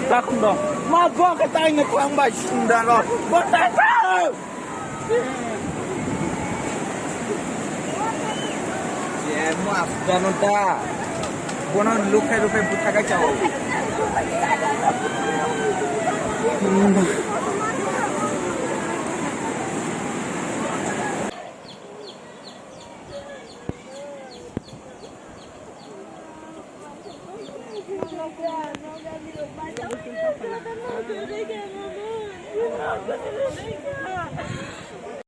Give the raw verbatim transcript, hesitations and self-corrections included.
Takhundo. Ma gok ta ino kwang bai sundalo. Bota ta. Mo afgano da. Bono lukhai lukhai buthakai chao.